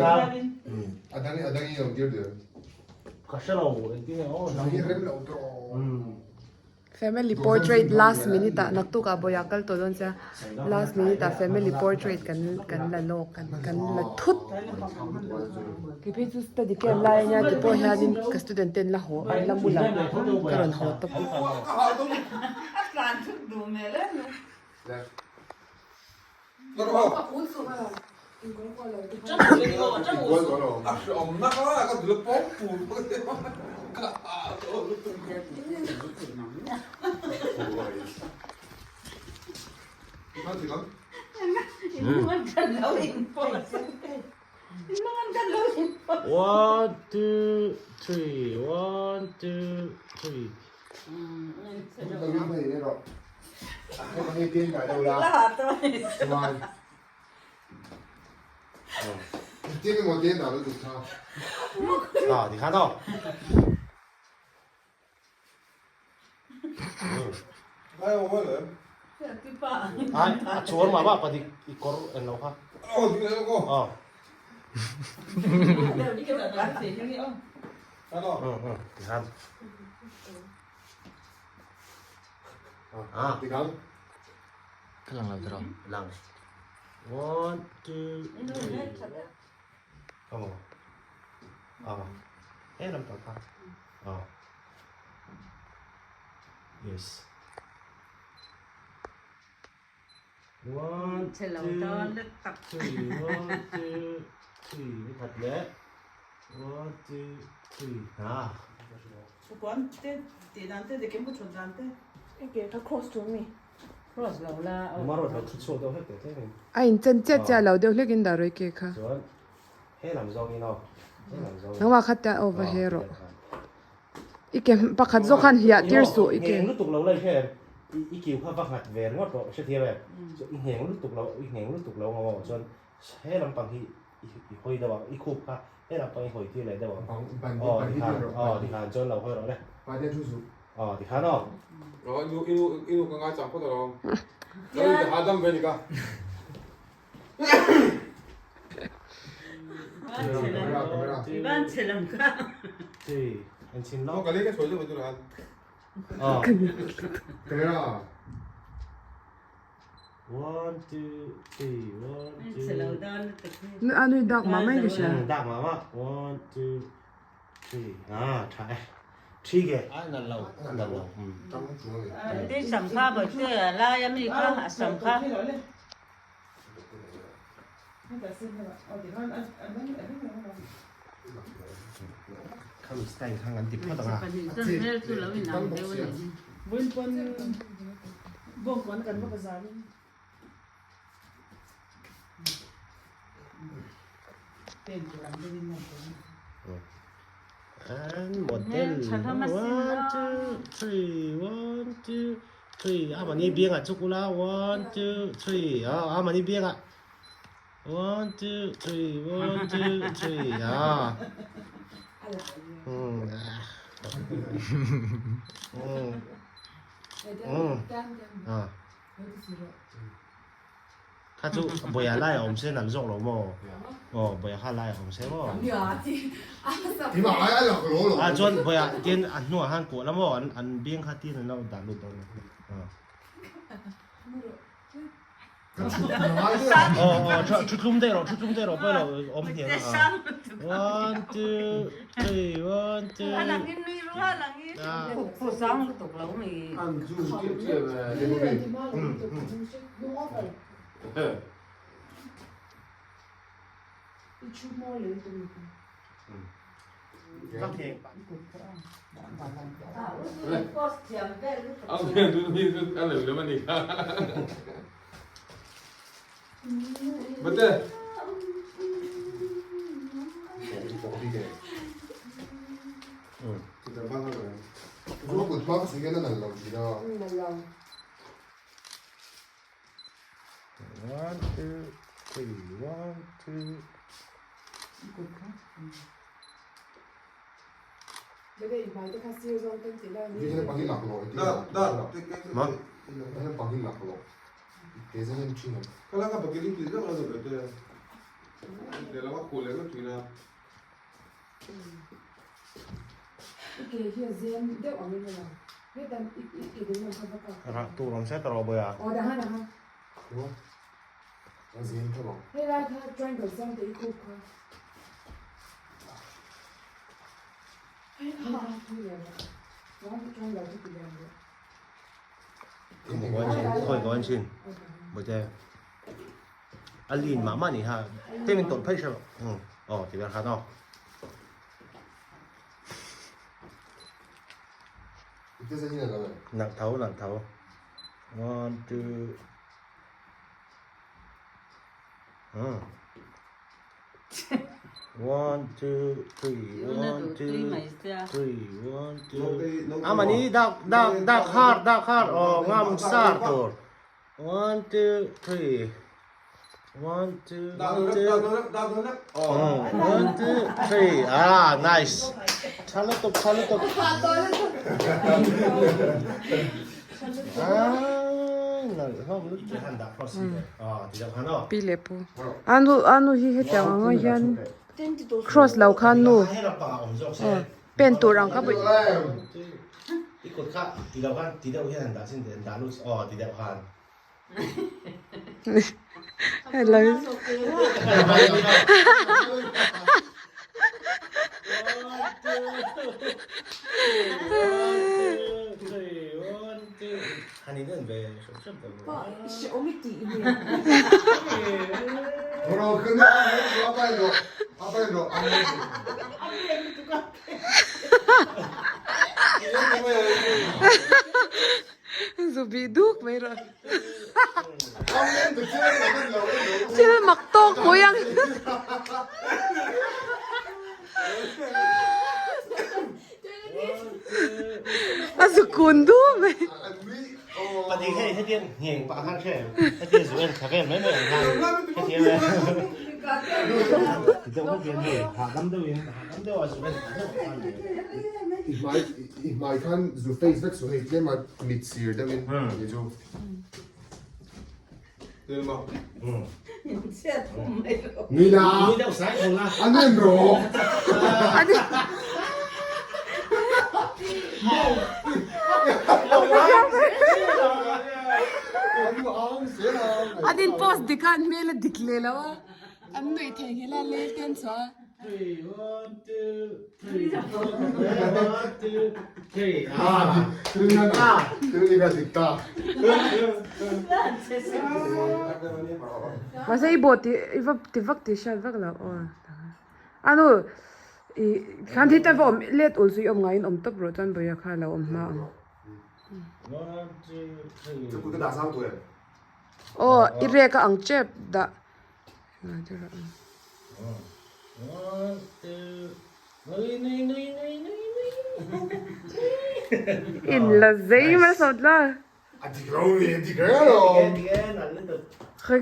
A dang a dang i lo tir der. Ka hre lo engtin nge aw dang. Hi rem lo tawh aw. Family portrait last minute ah naktuk ah bawiah kal tawh dawn sia last minute ah family portrait kan kan la lawk kan kan la thut. Kei phei chu study camp lai ania ti pawh hianin ka student ten la haw an la mu lo ka rawn haw tawp. One two three one two three. À, thì khá đâu. Ai, a chuar mà ba pa di i kor en lo kha. Ờ. Ừ ừ, thì khan. À, Ti khan. Ka lang lo tiraw? Lang. One, two, three. Aw. Aw. He lam tawh kha. Aw. Yes. One, two, three. One, two, three. Khat leh. One, two, three. Ha. A inchen chiah chiah lo deuh hlekin dah rawih ke kha. Nangmah kha tia aw va he rawh. I ke pakhat zawk khan hliah tir suh i ke. One, two, three, one, two. A nui dak mah mai ka hria. Dak mah mah. One, two, three. Ah, tha e. Thi ke. A nal lo. A nal lo. Sam kha bawih te a lai a mi kha a sam kha. Khami style kha ngan ti phawt ang a. And model one two three one two three a mahni biangah chuk ula one two three a mahni biangah One two three one two three ah. Mm. Mm. Mm. Ah. Kha chu boya lai a awm se nan zawk lo maw? Aw boya kha lai a awm se maw? Ah chuan boya tin a hnuah khan kuah la maw an an biang kha tin an lo dah lut dawn a. Thu tlum daih rawh, thu tlum daih rawh pawh lo awm hniam a. One, two, three, one, two. One, two, three, one, two. Lehlam a khuh leh vek thin a. I ke hi a zem deuh ang in a lang. Hetan i i ke ding lam kha va kak. Rah tur awm se ta rawh bawiha. Aw dah ha dah ha. A zem tho ang. Hei lai kha triangle siam teh i khup kha. Hei lai thu lian a. Chuan triangle chu ti lian deuh. Khawi ka en thin. Bawihte. A lin mah mah ni ha. Te min tawlh phei hrep ang. Aw ti ber khan aw. Nalh tho nalh tho. One two. One two three one two three one two. Amani dak dak dak har dak har aw ngam sar tur. One two three one two one two one two three ah nice tha lutuk tha lutuk ah nalh hlawm lutuk han dah cross hi ah ti deuh khan aw Pi leh pu anu anu hi hetiang ang hian cross lo khan nu Pen tur ang kha pawh. I kut kha ti lo khan ti deuh hian han dah chin dah lut aw ti deuh khan. Hello. Zu bih duk mai rawh. Thil mak tawk pui ang. A zu kun duh mai. Pahnih kha hetiang ngheng pah khan hre hetiang zu en thla vel mai mai ang khan hetiang ti deuh bawk hian hei hahdam deuhin hahdam deuh a zu en thla deuh khan I hmai i hmai khan zu face vek su hei tlem a mit sir deuhin ni chu. Nui la. Nui deuh sai thung la. A nem rawh. An in post dik a an hmel a dik leh lo a an nuih theihnghilh a lel te an chhuah a. Three, one, two, three, four, one, two, three. Ah, Mahse i bawh tih i va ti vak tih hriat vak loh aw anu i khan thil te va awm let ul chu i awm ngaiin awm tawp rawh chuan bawihah kha a lo awm hma ang. Aw i rek a ang tep dah. In la zei mai sawt la. Khawi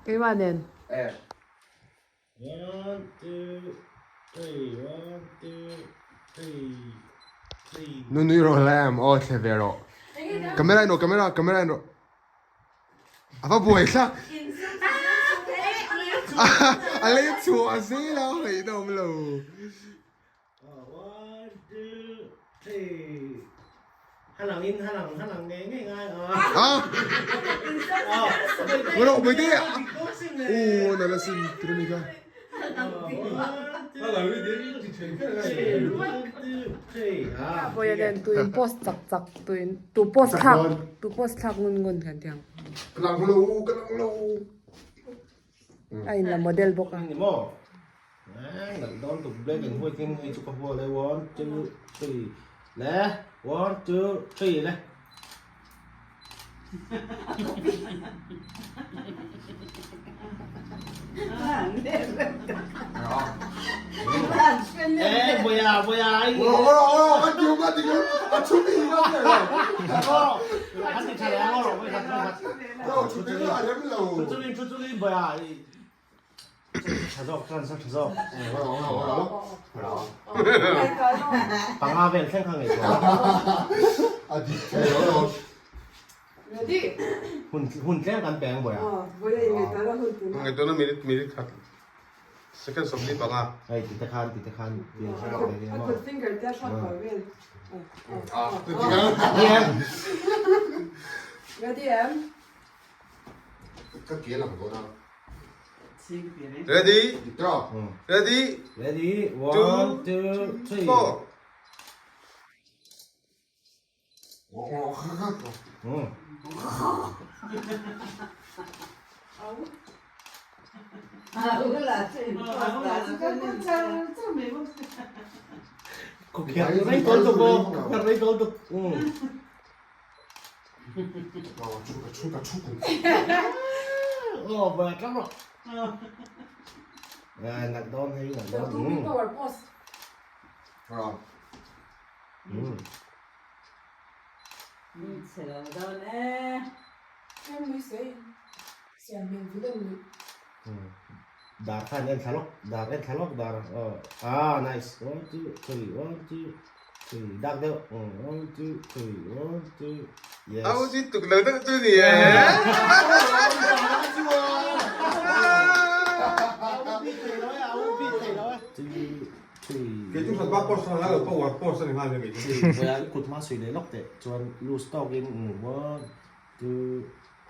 keimah nen. Nunui rawh lam aw thle ve rawh. Camera in rawh camera camera in rawh. A va buai thlak. A lei chhuah zel a ngaihna awm lo. Rawh mai te. Aw nala sin tirami kha. Vawiin nen tuin post chak chak tuin tu post thlak tu post thlak ngun ngun kan ti ang. Ka lang lo ka lang lo. A in la model bawk a. Ni maw? Nalh dawn tuk black and white in hei chu ka hual e one two three le one two three le. Panga vel thleng kha ngaihtuah a. Hun hun tlem kan pe ang bawiha. Ngaihtuahna minute minute khat. Second 25. Hei ti te khan ti te khan ti ang thlalak ve A kut finger te a hrawt kual vel. Ready em? Ka ke lang dawn a. Ready? Ready? Ready? One, two, three. Four. Power post. Dar khan en thla lawk, dar en thla lawk dar ah nice one two three one two three dak deuh one two three one two yes. Au chi tuk lo deuh chu ni e. Kei chu hran bak post a lo power post a ni nghal kei chu. Vawiah i kut hma suih leh lawk teh chuan loose tawk in one two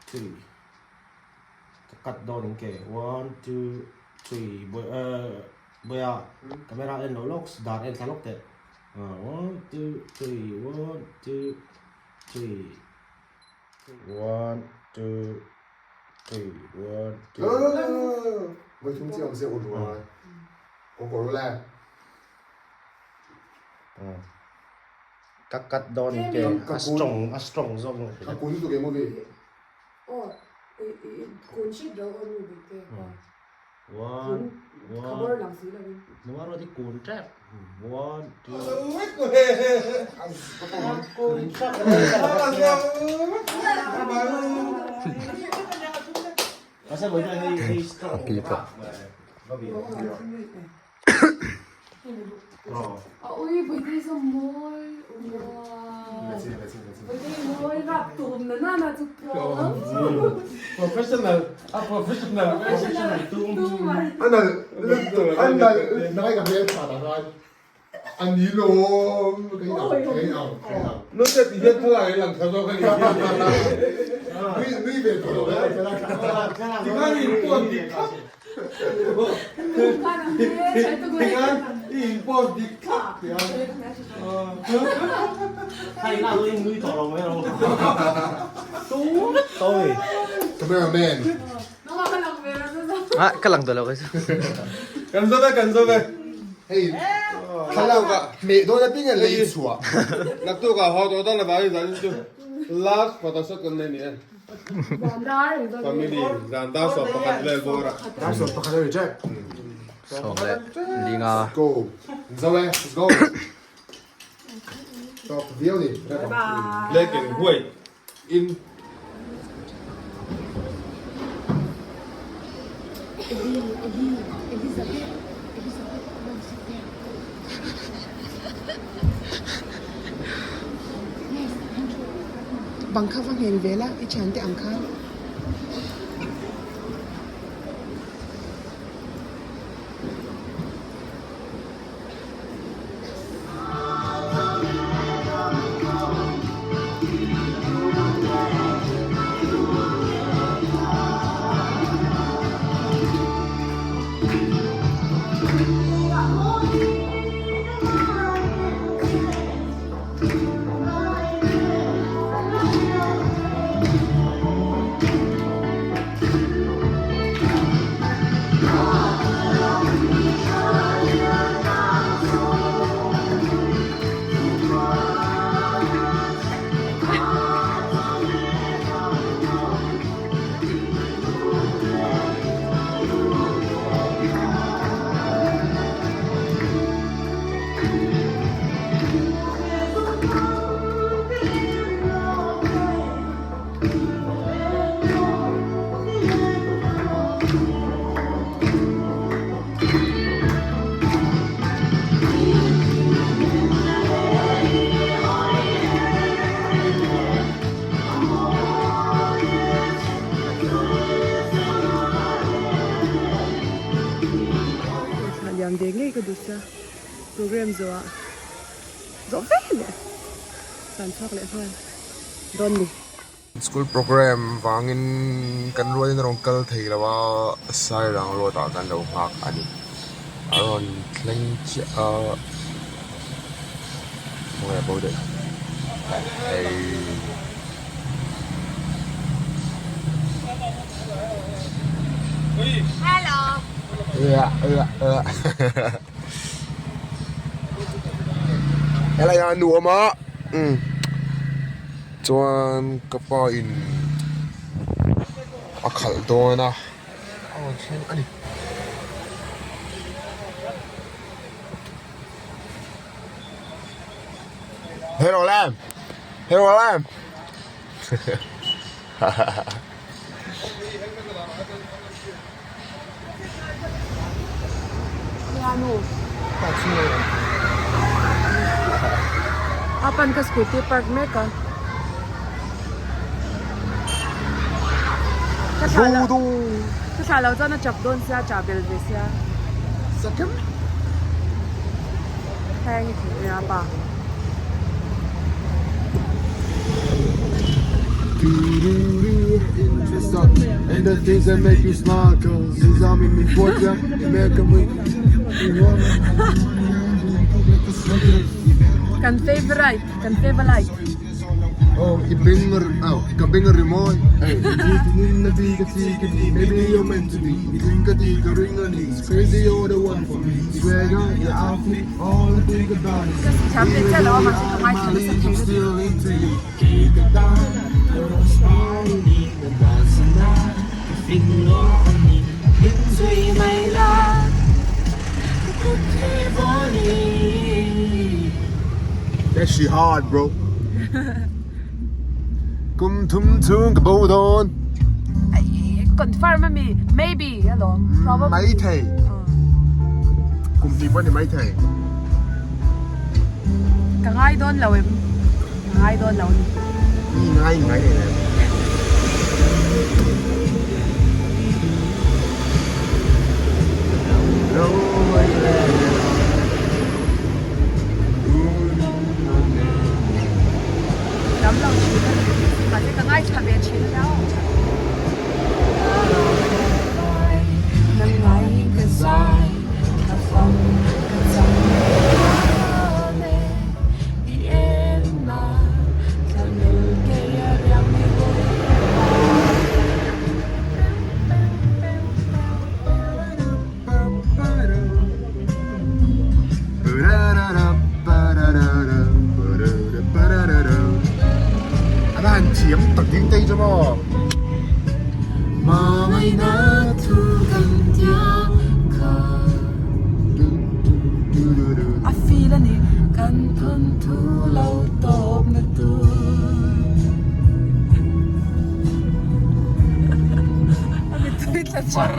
three ka cut dawn in ke one two three vawiah camera en lo lawk dar en thla lawk teh one two three one two three one two three one two Voi thum chi awm se ul ruai ko ko le ka cut dawn in ke a strong a strong zawk ka kun tu ke movie oh kun shit lo on nu te one khabor lang si lo nuwa ro ti kun trap one two Ui, Buite so mawi Buite mawi rap tum na na na chu Professional, a professional. Professional tum Anal, anal, nai ka hmel tha ta khan. An ni lawm, kei ang, kei ang, kei ang. No te ti hian thlalak i lang tha zawk a ni. Nui, nui ve tawh lo e, thlalak. Ti khan i inpost dik thlap. Ti khan i inpost dik thlap ti a. Cameraman. Ah, ka lang daw kasi. Kan zo ve, kan zo ve. Hei, thlalak ah hmeh dawn apiang a lei chhuah. Naktuk ah haw tawh dawn avangin zan chu last photoshoot kan nei ni e. Family zan dar 11 vel bawr ah. Dar 11 a reject. 15. Go. Zo e, let's go. Top viau ni. Black and white in. Bang kha va nghen ve la i thiante ang khan. ka duh sia program zawh ah zawh ve leh tlan chhuak leh nghal dawn ni. School program vangin kan rualin a rawn kal thei lo a, Sairang road ah kan lo nghak a ni. A rawn thleng chiah a, khawnge a bo daih hei. Helai ah a nuam a umm chuan ka pa in a khalh dawn a a rawn thleng a ni. Hello Lam Hello Lam A pan ka scooty park mek a. Ka thlah lo chuan a chap dawn sia chah bel ve sia. Thank you nia pa. Kan favorite, kan favorite. Oh, i beng oh, ka beng a rimawi. Hey, maybe you're meant to be. I think ka ring a ni. It's crazy you're the one for me. Swagger, your outfit, all I think about is Thiam leh chiah lo a mahse ka ngaithla nasa thei lutuk. That shit hard bro. Kum thum chhung ka bo dawn. Confirm ami maybe alawm probably. Maithei. Kum hnih pawh ni maithei. Ka ngai dawn lo em? Ka ngai dawn lo a ni. Mi ngai ngai nei em? Dam lo thin a ni. Mahse ka ngai tha ve thin a nia aw. Nang ngaiin ka zai. A va han thiam tak ding te hi chu maw. A feel a ni kan thawnthu lo tawp na tur a mittui tla char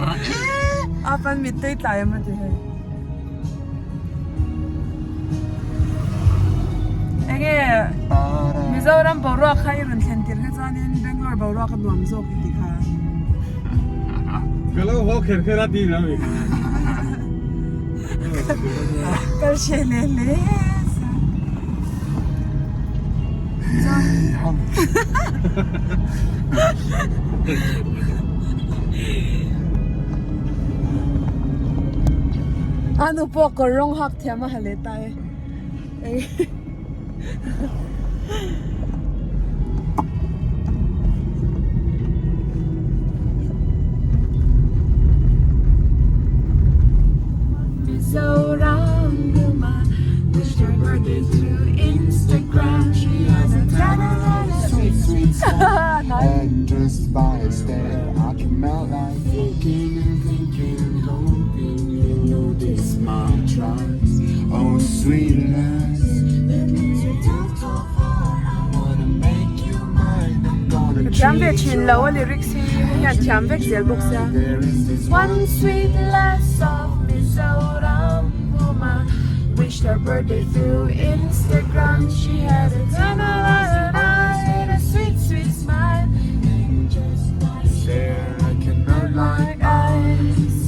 a pan mittui tlai em a ti hei enge Mizoram boruak kha i rawn thlen tir kha chuanin Bangalore boruak a nuam zawk i ti kha. Ka lo haw kher kher a ti lo mi. Kal hre leh hle sa. A nu pawh kawr rawng hak thiam a ha leh ta e. Mizoram Luma wish her birthday through Instagram she has a sweet sweet And just by a stare I can melt like thinking and thinking hoping you notice my tries Oh sweet lass I wanna make you mine I'm gonna Ka thiam ve thin lo a lyrics hi hei hian thiam vek zel bawk sia. One sweet lass of Mizoram Huma wished her birthday through Instagram she had a tantalizing eyes and a sweet sweet smile and just by There I can melt like ice.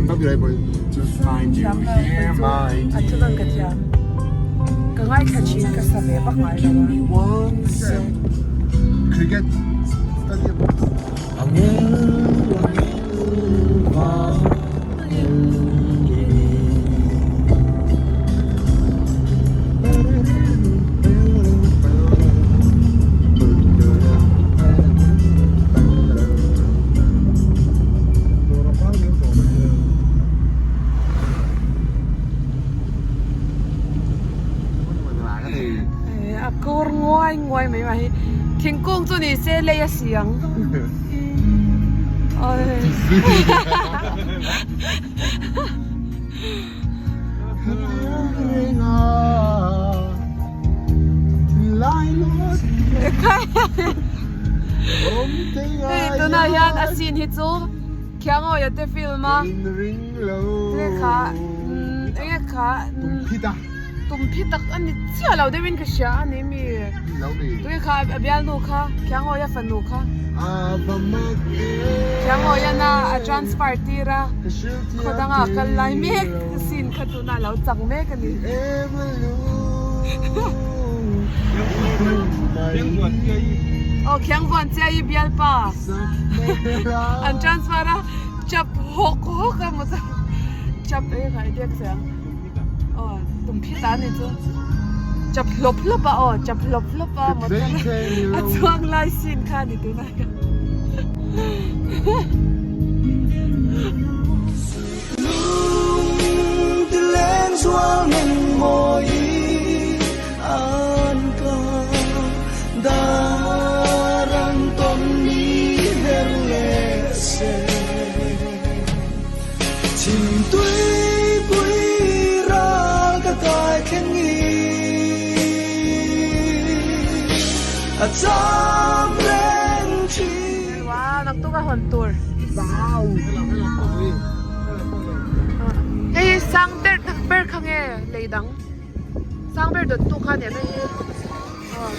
Thiam lo kei chu a thunawn ka thiam. Ka ngaithla thin ka sa ve vak ngai lo a. A kur nguai nguai mai mai hi thingkung chu ni se lei a si ang. Hei tunah hian a scene hi chu Khiangawia te film a enge kha enge kha tumphi tak a ni chiah lo deuhin ka hria a ni mi tunge kha a bialnu kha Khiangawia fanu kha Khiangawia na a transfer tir a khaw danga a kal lai mek scene kha tunah a lo chang mek a ni. Aw Khiangvuan chiah i bialpa an transfer a chap hawk hawk a maw chap eng ngai biak che ang. Aw tum phit a ni chu chap hlawp hlawp a aw chap hlawp hlawp a motor a chuang lai scene kha a ni tunah hian. Hei hi sang ber ber kha nge lei dang sang ber dawt tu kha nia hei hi aw.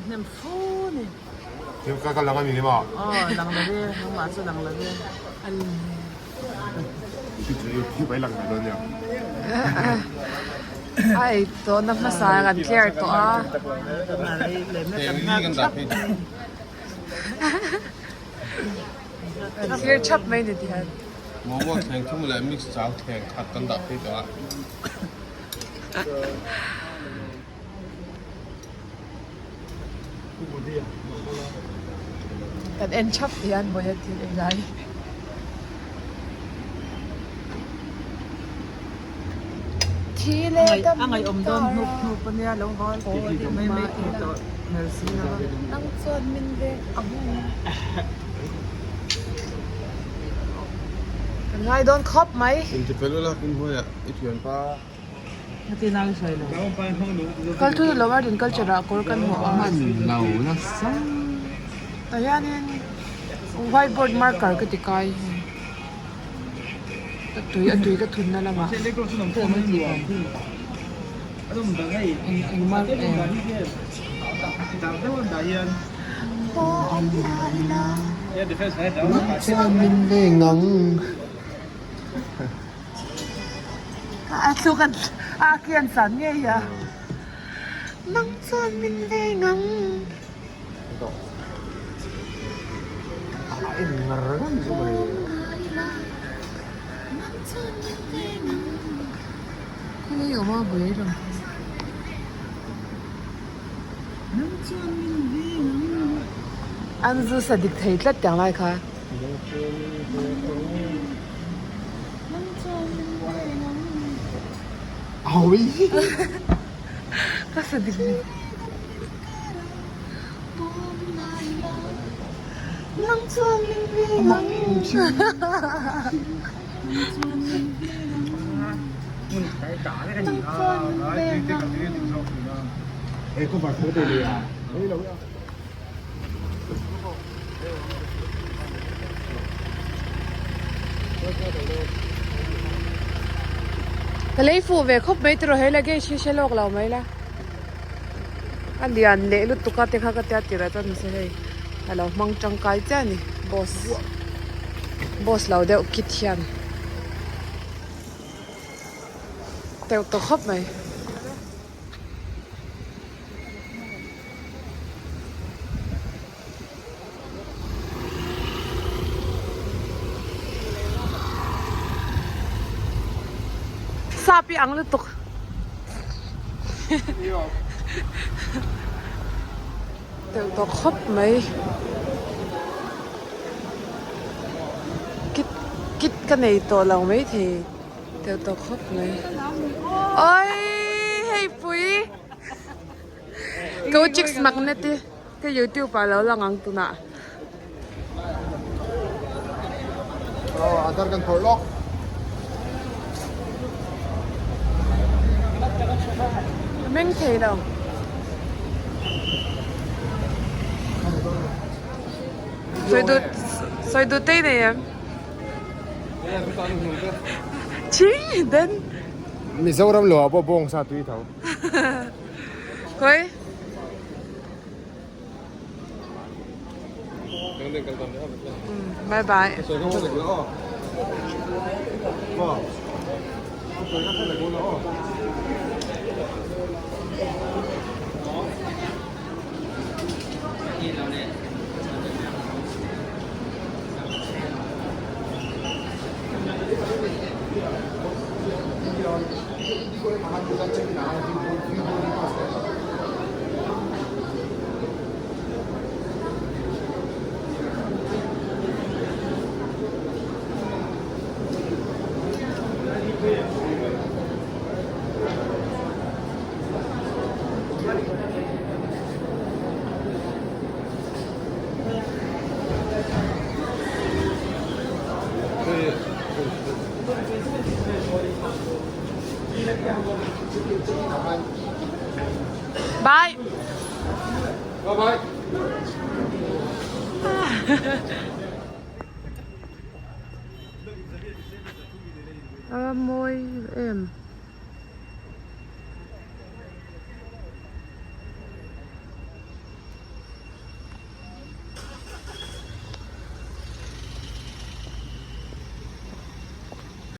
Hnem fu ni. Thil ka ka lang ani ma. Aw lang lo ve nangmah chu lang lo ve. Thi bai lang ve dawn nia. A ei tawh na hmasa kan clear tawh a. Kan clear thap mai ni ti hian. Momo thleng thum leh mix chang thleng khat kan dah phei tawh a. Kan en thap hian vawi a thil ei lai. Thi leh dam A ngaihawm dawn hnup hnup a nia lo haw mai mai thei tawh hmel si lo a. Nang chuan min veng ang. Kan ngai dawn khawp mai. Intifel ula inhnuaiah i thianpa. Kal thu lo art and culture ah kawr kan hmu a tah hianin white board marker ka ti kai ka tui a tui ka thun na lamah eng eng mar em A thluk an a ki an san ngei a nang chuan min veng ang. Khawnge awm a bul lam. An zu sa dik thei tlat tiang lai kha. Ka sa dik lo. Ka lei fuh ve khawp mai tiraw hei la gate hi hre lawk lo mai la a lian leh lutuk a te kha ka tia tirah chuan mahse hei a lo hmang tangkai chiah a ni boss boss lo deuh kit hian teuh tawh khawp mai. Sap i ang lutuk. Teuh tawh khawp mai. Kit kit ka nei tawh lo maithei teuh tawh khawp mai. Awii hei pui. Go Chicks Magnet i ka youtube ah lo lang ang tunah. Aw adar kan phawrh lawk. Ka meng thei lo. Sawi duh sawi duh tei nei em? Chi den. Mizoram lo ah pawh bawngsa tui tho. Khawi? Bye bye. Bye. Bye bye. A mawi em.